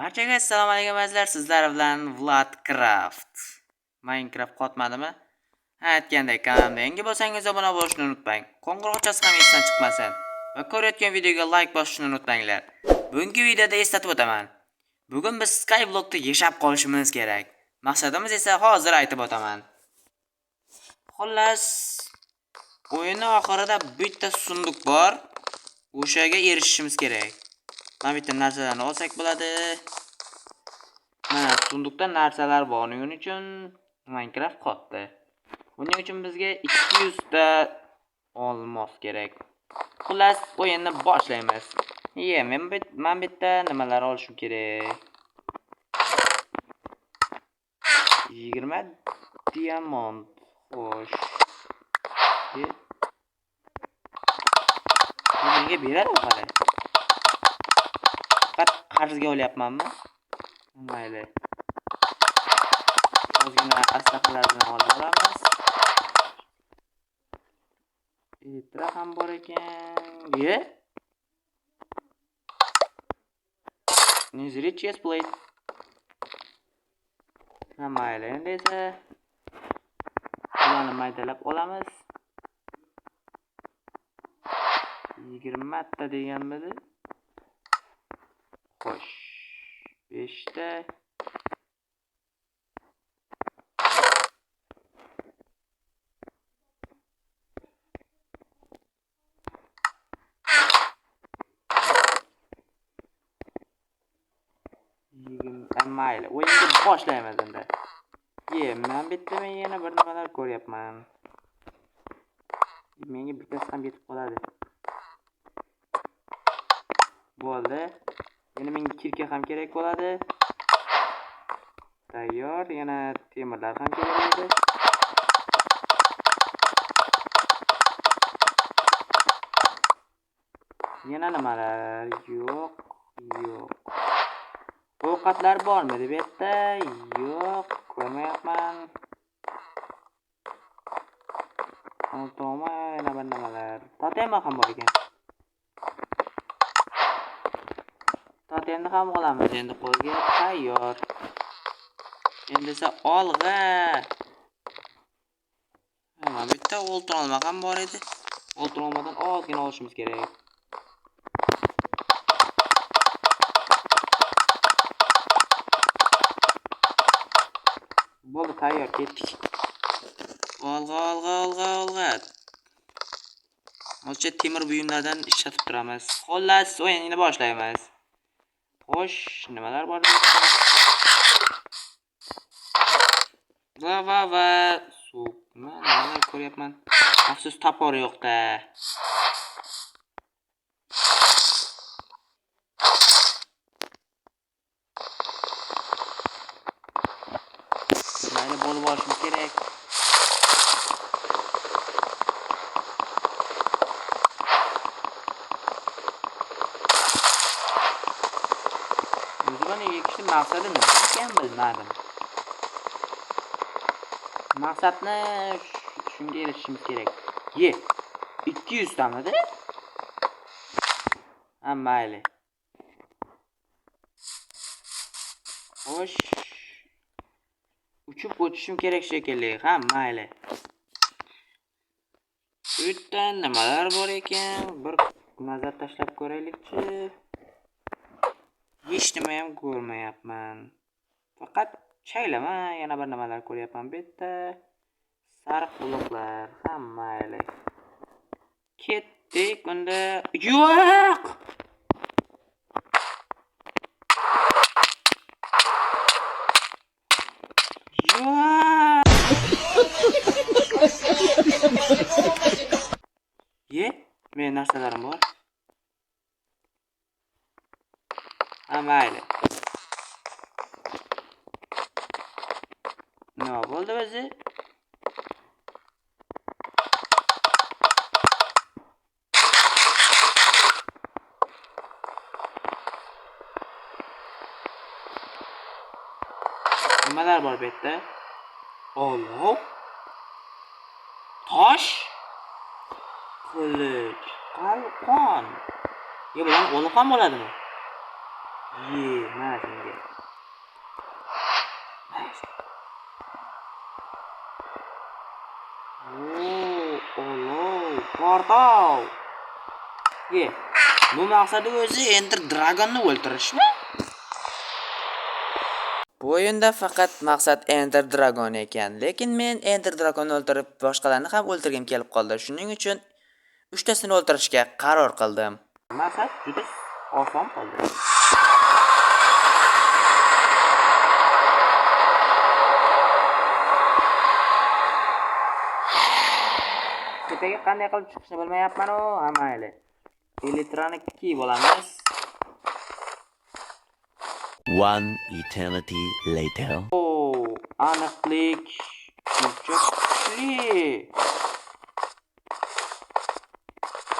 Barchaga assalomu alaykum azizlar, sizlar bilan Vladcraft. Minecraft qotmadimi? Ha, aytgandek, kanalimda yangi bo'lsangiz obuna bo'lishni unutmang. Qo'ng'iroqchasi ham esdan chiqmasin. Va ko'rayotgan videoga like bosishni unutmanglar. Bugungi videoda eslatib o'taman. Bugun biz Skyblockda yashab qolishimiz kerak. Maqsadimiz esa hozir aytib o'taman. Xullas, o'yinning oxirida bitta sunduq bor. O'shaga erishishimiz kerak. Mana bitta narsalarni olsak bo'ladi. Mana sunduqda narsalar bor. Uning uchun Minecraft qotdi. Buning uchun bizga 200 ta olmos kerak. Xullas, o'yinni boshlaymiz. Ye, men bitta nimalar olishim kerak? 20 diamond. Xo'sh. Ye. Bu menga beradi hali. Faqat qarzga olyapmanmi? Mayli. Ozgina aslahalarni olib olamiz. Elitra ham bor ekan. Ye. Netherite chestplate. Ha, mayli. Endi esa bularni maydalab olamiz. 20 ta deganmidi? Xo'sh. 5 ta. Mayli, o'yinni boshlaymiz endi. Ye, men bitta men yana bir nimalar ko'ryapman. Menga bittasi ham yetib qoladi. Bo'ldi. Yana menga kirka ham kerak bo'ladi. Tayyor, yana temirlar ham kerak bo'ladi. Yana nimalar? Yo'q, yo'q. Ovqatlar bormi deb yerda? Yo'q, ko'rmayapman. Oltoma, yana bir nimalar. Totema ham bor ekan. Totemni ham olamiz endi qo'lga. Tayyor. Endi esa olg'a. Mana bitta oltin olma ham bor edi. Oltin olmadan ozgina olishimiz kerak. Bo'ldi, tayyor, ketdik. Olg'a, olg'a, olg'a, olg'a. Hozircha temir buyumlardan ishlatib turamiz. Xullas, o'yinni boshlaymiz. Xo'sh, nimalar bor? Va va va suv. Nimalar ko'ryapman? Afsus, topor yo'q-da. Mayli, bo'lib olishimiz kerak. O'zi buni ekishni maqsadi nima ekan bilmadim. Maqsadni shunga erishishimiz kerak. Ye, 200 tamidi? Ha, mayli. Xo'sh. Uchib o'tishim kerak shekilli. Ha, mayli. Bu yerda nimalar bor ekan? Bir nazar tashlab ko'raylikchi. Hech nima ham ko'rmayapman. Faqat chaylama yana bir nimalar ko'ryapman bu yerda. Sariq bloklar. Ha, mayli. Ketdik unda. Yo'q! Yo'q! Ye, men narsalarim bor. Ha, mayli. Nima bo'ldi o'zi? Nimalar bor bu yerda? Olov. Tosh. Qilich. Qalqon. Ye, bularni olib ham bo'ladimi? Ye, mana senga. Oo, olov, portal. Ye, bu maqsadi o'zi Ender Dragonni o'ltirishmi? Bu o'yinda faqat maqsad Ender Dragon ekan, lekin men Ender Dragonni o'ltirib, boshqalarni ham o'ltirgim kelib qoldi. Shuning uchun uchtasini o'ltirishga qaror qildim. Maqsad juda oson bo'ldi. Tepaga qanday qilib chiqishni bilmayapman-u, ha mayli. Elitrani kiyib olamiz. One eternity later. Oo, aniqlik shuncha kuchli.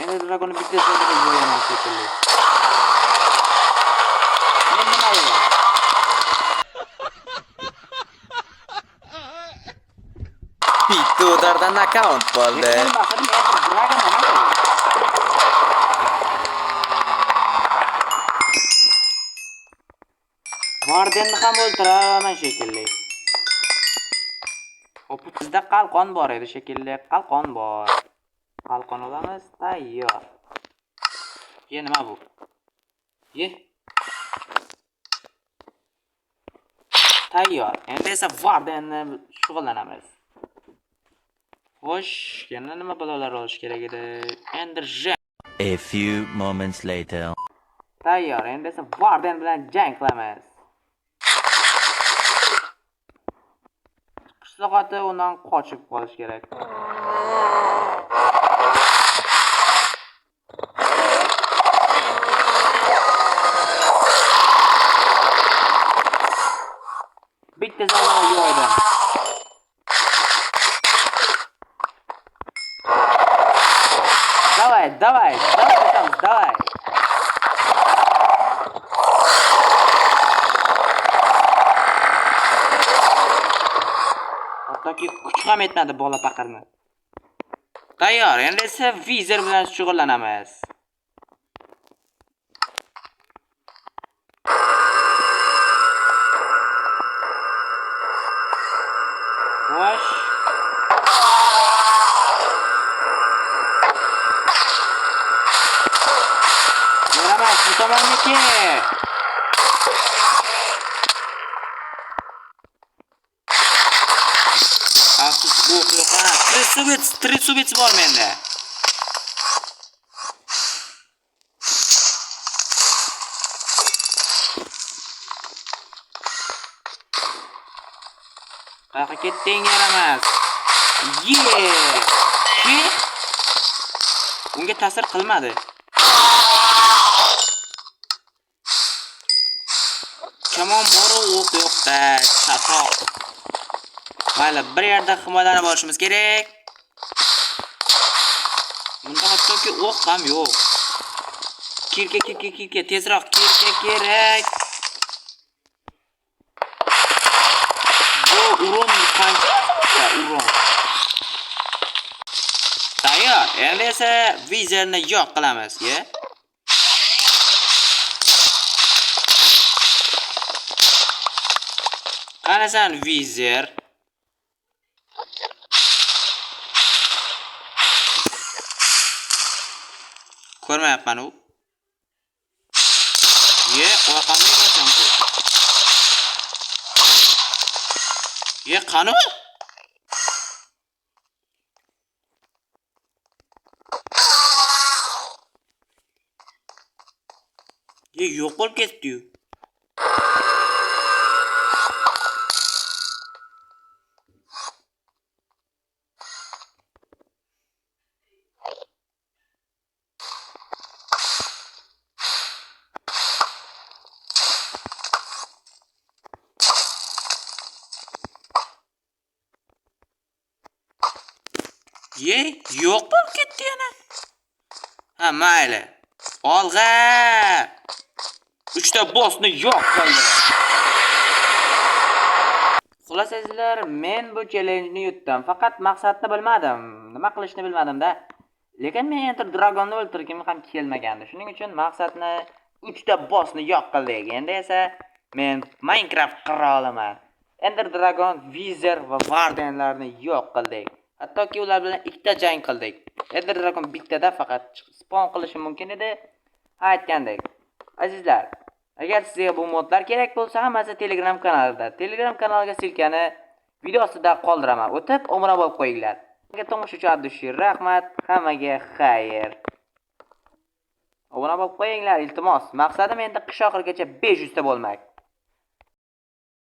Endi dragonni bitta o'ldirib qo'yaman shekilli. Men nima qilaman? Bitta udardan nokaut bo'ldi. Lekin maqsadim Ender Dragon emas. Wardenni ham o'ltiraman shekilli. Hop, bizda qalqon bor edi shekilli. Qalqon bor. Qalqon olamiz, tayyor. Ye, nima bu? Ye. Tayyor. Endi esa Wardenni shug'ullanamiz. Xo'sh, yana nima balolar olish kerak edi? Ender Gem. A few moments later. Tayyor, endi esa Warden bilan jang qilamiz. Chiqish soati undan qochib qolish kerak. Bitta zarba yo'ydim. Давай, давай, давай там, давай. Hattoki kuch ham yetmadi bola paqirni. Tayyor, endi esa Wither bilan shug'ullanamiz. Xo'sh. Yaramas, bu tomonniki. Afsus, o'q yo'q. Ha, Trisubits bor menda. Qayoqqa ketding, yaramas? Ye! Ki? Unga ta'sir qilmadi. Kamon boru o'q yo'qda, chatoq. Mayli, bir yerda himoyalanib olishimiz kerak. Bunda hattoki o'q ham yo'q. Кирка, кирка, кирка, tezroq кирка kerak. Bu урон qancha? Урон. Tayyor. Endi esa Witherni yo'q qilamiz, ye? Qanasan Wither? Ko'rmayapman u. Ye, orqamda ekansan-ku. Ye, qani u? Ye, yo'q bo'lib ketdi-yu. Ye, yo'q bo'lib ketdi yana. Ha, mayli. Olg'a! 3 ta bossni yo'q qildi. Xullas azizlar, men bu challenge-ni yutdim. Faqat maqsadni bilmadim. Nima qilishni bilmadim-da. Lekin men Ender Dragonni o'ltirgim ham kelmagandi. Shuning uchun maqsadni 3 ta bossni yo'q qildik. Endi esa men Minecraft qiroliman. Ender Dragon, Wither va Wardenlarni yo'q qildik. Hattoki ular bilan ikkita jang qildik. Ender Dragon bittada faqat spawn qilishi mumkin edi. Ha, aytgandek. Azizlar, agar sizga bu modlar kerak bo'lsa, hammasi Telegram kanalida. Telegram kanaliga ссылка ni video ostida qoldiraman. O'tib, obuna bo'lib qo'yinglar. Tomosha uchun от души rahmat. Hammaga xayr. Obuna bo'lib qo'yinglar, iltimos. Maqsadim endi qish oxirigacha 500 ta bo'lmak.